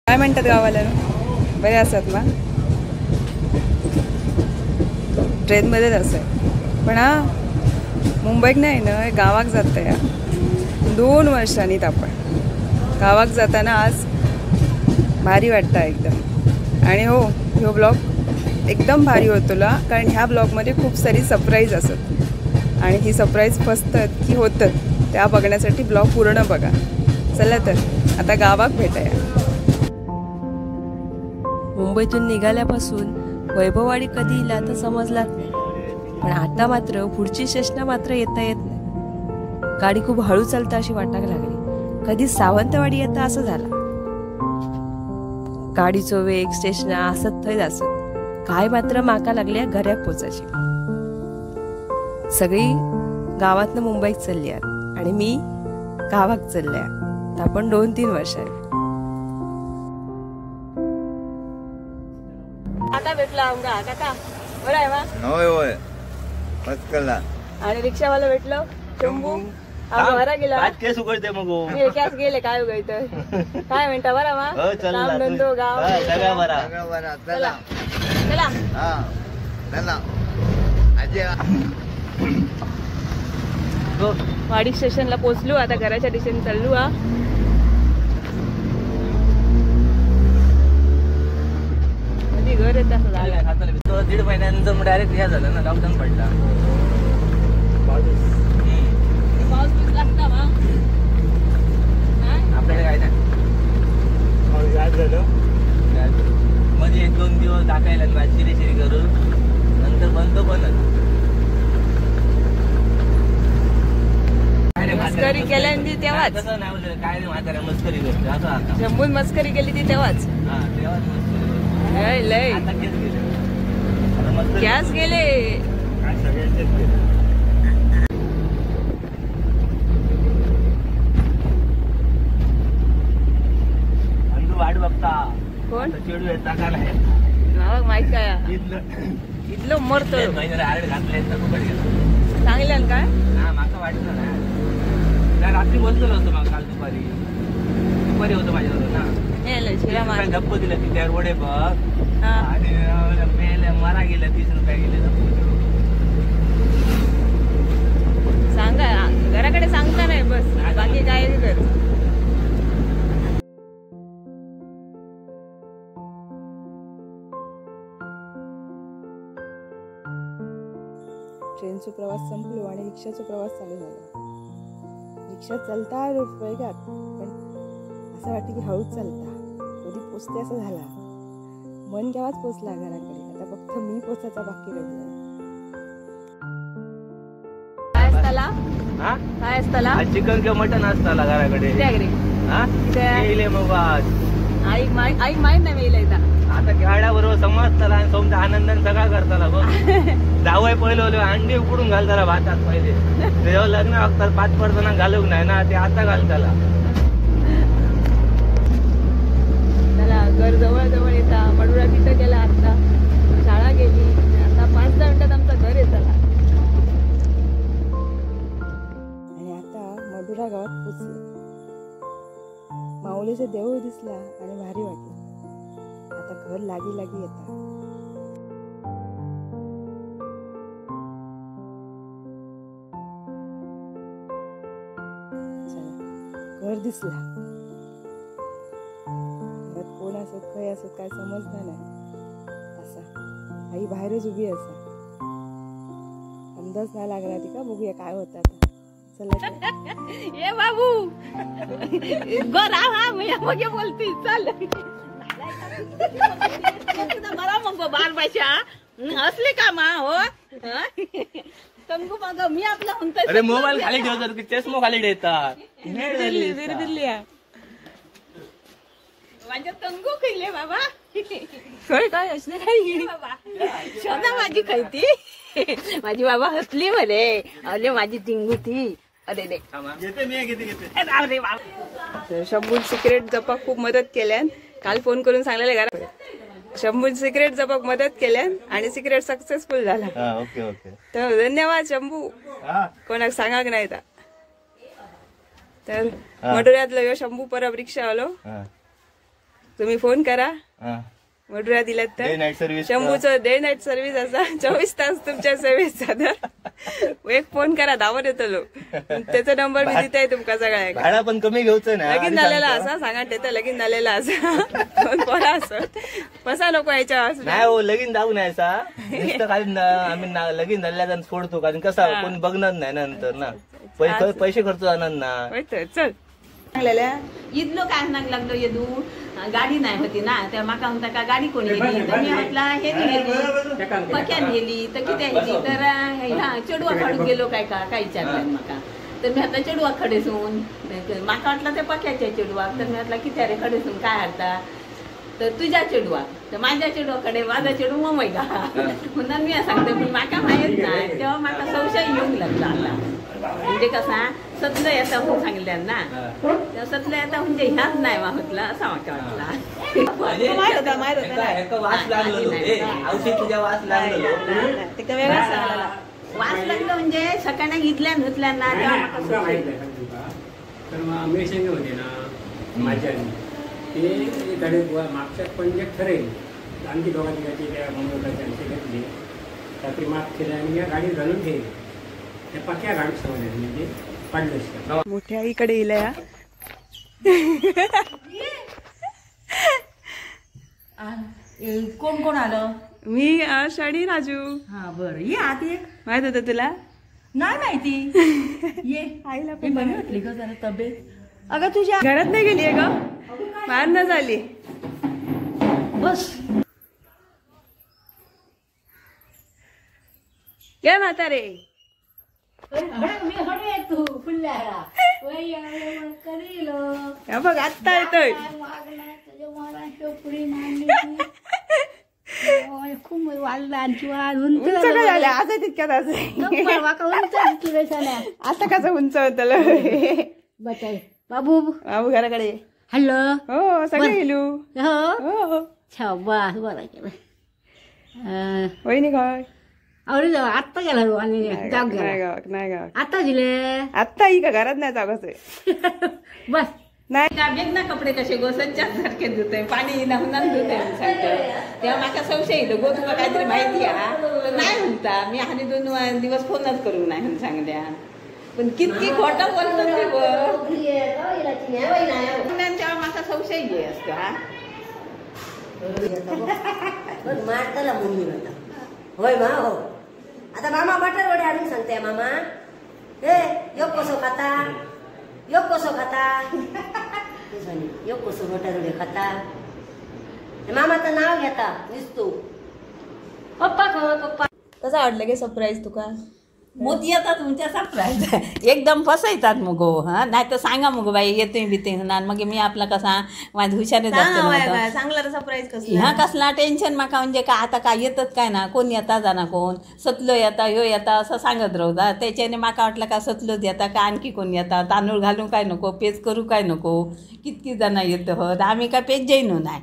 काय म्हणतात गावाला? बरे असतात ना? ट्रेनमध्येच असं पण हा मुंबईत नाही ना, गावाक जात या 2 वर्षांनी. आपण गावाक जाताना आज भारी वाटतं एकदम. आणि हो, ह्यो ब्लॉग एकदम भारी होतोला, कारण ह्या ब्लॉगमध्ये खूप सारी सरप्राईज असत आणि ही सरप्राईज फसतात की होतात त्या बघण्यासाठी ब्लॉग पूर्ण बघा. चला तर आता गावाक भेटाया. मुंबईतून निघाल्यापासून वैभववाडी कधी इला तर समजलाच नाही, पण आता मात्र पुढची स्टेशना मात्र येता येत नाही. गाडी खूप हळू चालता अशी वाटायला लागली. कधी सावंतवाडी येता असं झालं. गाडीचो वेग स्टेशना असत थंयच असत. काय मात्र माका लागल्या घराक पोचायची. सगळी गावातनं मुंबईत चालली आहेत आणि मी गावाक चालल्या. आपण 2-3 वर्षांनी काका भेटला आमका. काका बरं आहे मा? होय होय, फसकला. आणि रिक्षावाला भेटलो शंभू. बरा गेला केस उघडते मग केस गेले काय उघडत काय म्हणता? बरा मा? काम धंदो गाव सगळं बरा. चला चला चला. वाडी स्टेशनला पोहोचलो. आता घराच्या दिशेने चाललो. हा घर येत असं झालं. 1.5 महिन्यानंतर डायरेक्ट ह्या झालं ना, लॉकडाऊन पडला. पाऊस बीस लागता मा आपल्याकडे काय नाही झालं. मध्ये 1-2 दिवस दाखायला शिरी शिरी करून नंतर बंद बनत. मस्करी केल्यानंतर तेव्हाच काय नाही म्हाताऱ्या मस्करी करते असं. आता शंभून मस्करी केली ती तेव्हाच. तेव्हाच लय लय गॅस गेले. वाट बघता कोण चेडू येता का नाही माहित काय इथलं मरतो घातले सांगल्यान काय? हा माका वाटलं ना, रात्री बोलतो होतो मग. काल दुपारी दुपारी होतो माझ्याबरोबर ना. धप्प दिलं ती त्या रोडे बघ आणि मेले मरा गेलं. 30 रुपये गेले. सांगा घराकडे सांगता नाही बस, बाकी काय कर. ट्रेनचा प्रवास संपलो आणि रिक्षाचा प्रवास चालू झाला. रिक्षा चालता वेगात, पण असं वाटतं की हळूच चालता. कधी पोचते असं झाला. मन केव्हाच पोचला घराकडे. आता फक्त मी पोचायचा बाकी राहिला. काय असताला? काय असताला? चिकन किंवा मटन असताला घराकडे. मग आई आई माहित नाही मेला इथं. आता खेळाबरोबर समजताला आणि समजा आनंदाने सगळा करताला बघ. जावय पहिलं अंडी उकडून घालताला भातात पहिले. जेव्हा लग्न बघतात 5 पडताना घालूक नाही ना, ते आता घालताला. चला घर जवळ जवळ येता. मडुरा तिथं गेला आता, शाळा गेली आता. 5-10 मिनिटात आमचं घर येताला. आणि आता मडुरा गावात पोचलं. माऊलीचं देऊळ दिसला आणि भारी वाटलं. आता घर लागी लागी येतात. चला घर दिसला. घरात कोण असत खंय असत काय समजलं नाही. असा आई बाहेरच उभी असा. अंदाज नाही लागला तिका. बघूया काय होतं आता. चला ये बाबू गोरा हा मी मग बोलती चल. बरा मग बार भाषा असली का मा हो तंगू मग मी आपला म्हणतोय. अरे मोबाईल खाली ठेवतात की चष्मो खाली ठेवतात. माझ्या तंगू खिले बाबा. काय काय असले काय बाबा शोना माझी खायती. माझी बाबा हसली म्हणे अरे माझी टिंगू ती. अरे रे शंभून सिक्रेट जपाक खूप मदत केल्यान. काल फोन करून सांगलेले घरा. शंभून सिक्रेट जपाक मदत केल्यान आणि सिक्रेट सक्सेसफुल झाला. Okay okay. तर धन्यवाद शंभू. कोणाक सांगाक नाही तर मडुऱ्यातलो ह्यो शंभू परब रिक्षा आलो. तुम्ही फोन करा मडुरा दिल्यात तर शंभूचो डे नाईट सर्व्हिस असा 24 तास तुमच्या सेवेत सादर. एक फोन करा धावत येतलो. त्याचा नंबर मी दिताय तुमका सगळ्यांक. भाडा पण कमी घेऊचं ना. लगीन झालेला असा सांगा तेचा लगीन झालेला असा फोन पोरा असत पसा नको याच्या. नाही हो लगीन जाऊ नाही असा नुसतं खाली आम्ही लगीन झाल्या सोडतो कारण कसा कोण बघणार नाही नंतर ना पैसे खर्च जाणार ना. चल इथलो काय नाक लागलो येदू गाडी नाही होती ना त्या माका म्हणता का गाडी कोणी नेली तर मी म्हटला हे नेली पक्या नेली तर किती नेली तर ह्या चेडवा खाडून गेलो काय का काय विचारलं माका तर मी आता चेडवा खडेसून माका वाटला त्या पक्याच्या चेडवा तर मी म्हटला किती रे खडेसून काय हाडता तर तुझ्या चेडवा तर माझ्या चेडवाकडे माझा चेडू मुंबई का म्हणून मी सांगते पण माका माहीत नाही तेव्हा माका संशय येऊन लागला आता म्हणजे कसा सतलं येता म्हणून सांगल्या ना तेव्हा सतलं येता म्हणजे ह्याच नाही वाहतला असा माका वाटला. वास लागलो म्हणजे सकाळी घेतल्या धुतल्या ना तेव्हा माका होते ना माझ्या ते धडे मागच्या पणजे ठरेल आणखी दोघा तिघाची त्या मुलाचे घेतले रात्री माफ केलं आणि या गाडीत घालून ठेवले त्या पक्या गाडीत समजल्या म्हणजे पाडलं. मोठ्या आईकडे येईल या. कोण कोण आलं? मी आश आणि राजू. हा बरं ये आत ये. माहित होतं तुला? नाही माहिती. ये आईला पण बरी वाटली ग जरा तब्येत. अगं तुझ्या घरात नाही गेली आहे ग बाहेर न झाली बस. काय म्हातारे बघ आत्ता येतोय. उंच काय झालं असं तितक्यात असं आता कसं उंच होत बाबू बाबू घराकडे हॅलो हो सगळे गेलो हो बस बरं केलं. वहिनी काय अरे आत्ता गेला आणि नाही गावात आता दिले आत्ता ही का घरात नाही जागच बस नाही. बेग ना कपडे कसे गोसंच्या सारखे धुते पाणी नहुनान धुते सांगतो तेव्हा माका संशय येतो गो तुका काहीतरी माहिती हा तर नाही म्हणता मी आणि 2 दिवस फोनच करू नाही म्हणून सांगल्या पण कितकी खोटं बोलतो ती तेव्हा माका संशय ये असतो. हा मारतला मम्मी म्हणता होय मा हो आता मामा बटर वडे हाडून सांगते मामा हे यो कसो खाता यो कसो खाता यो कसो बटर वडे खाता मामाचं नाव घेता निसतो पप्पा पप्पा. कसा वाटलं की सरप्राईज तुका? मोत येतात तुमच्या सरप्राईज एकदम फसयतात मगो. हा नाही तर सांगा मग बाई येतोय बिते ना मग मी आपला कसा माझ्या हुशारी चांगला सरप्राईज कसला ह्या कसला टेन्शन माका म्हणजे का आता काय येतच काय ना कोण येता जाना कोण सतलो येता ह्यो येता असं सांगत राहता त्याच्याने माका वाटलं का सतलोच येता का आणखी कोण येता तांदूळ घालून काय नको पेज करू काय नको कितकी जण येत हत आम्ही काय पेज जैनू नाही.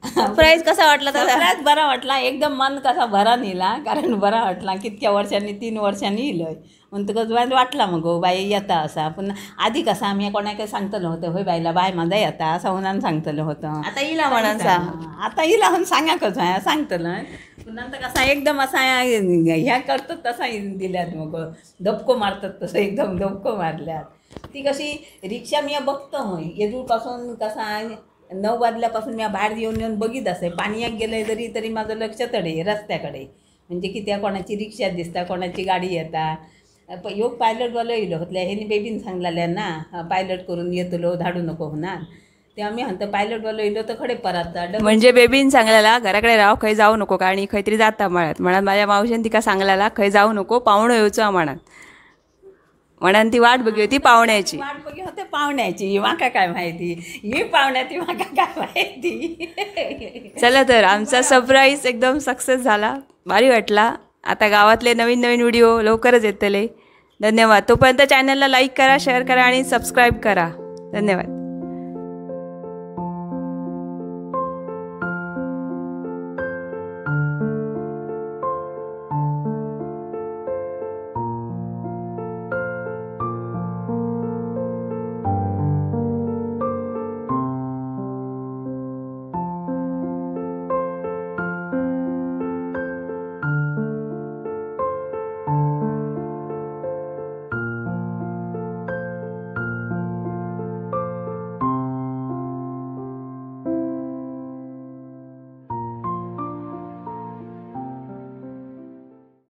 सरप्राईज कसा वाटला? सरप्राईज बरा वाटला एकदम मन कसा भरा नेला कारण बरा वाटला कितक्या वर्षांनी 3 वर्षांनी इलोय म्हणटकच वाटला मग बाई येता असा. पण आधी कसा आम्ही कोणाक सांगतलो होतं होय बायला बाय माझा येता असं म्हणून सांगतलो होतं. आता इला म्हणान सांग आता इला म्हणून सांगा कसं सांगतलं पण नंतर कसा एकदम असा ह्या करतात तसा दिल्यात मग धपको मारतात तसं एकदम धपको मारल्यात. ती कशी रिक्षा मी बघतो होय येदूळपासून कसा 9 वाजल्यापासून मी बाहेर येऊन येऊन बघित असे पाणयाक गेले जरी तरी माझं लक्ष तडे रस्त्याकडे म्हणजे कित्या कोणाची रिक्षा दिसता कोणाची गाडी येता. योग पायलटवालो येयलो होतल्या हेनी बेबीन सांगलेल्या ना पायलट करून येतलो धाडू नको होणार तेव्हा मी म्हणतो पायलटवालो येयलो तर खडे परत म्हणजे बेबीन सांगलेला घराकडे राव खंय जाऊ नको कारण खंय तरी जाता म्हणत म्हणत माझ्या मावशेन तिका सांगलेला खंय जाऊ नको पावणो येवचो म्हणत म्हणान ती वाट बघी होती पाहुण्याची वाट बघी होते पाहुण्याची माका काय माहिती ही पाहुण्याची माका काय माहिती. चला तर आमचा सरप्राईज एकदम सक्सेस झाला भारी वाटला. आता गावातले नवीन नवीन व्हिडिओ लवकरच येतले. धन्यवाद. तोपर्यंत चॅनलला लाईक करा शेअर करा आणि सबस्क्राईब करा. धन्यवाद.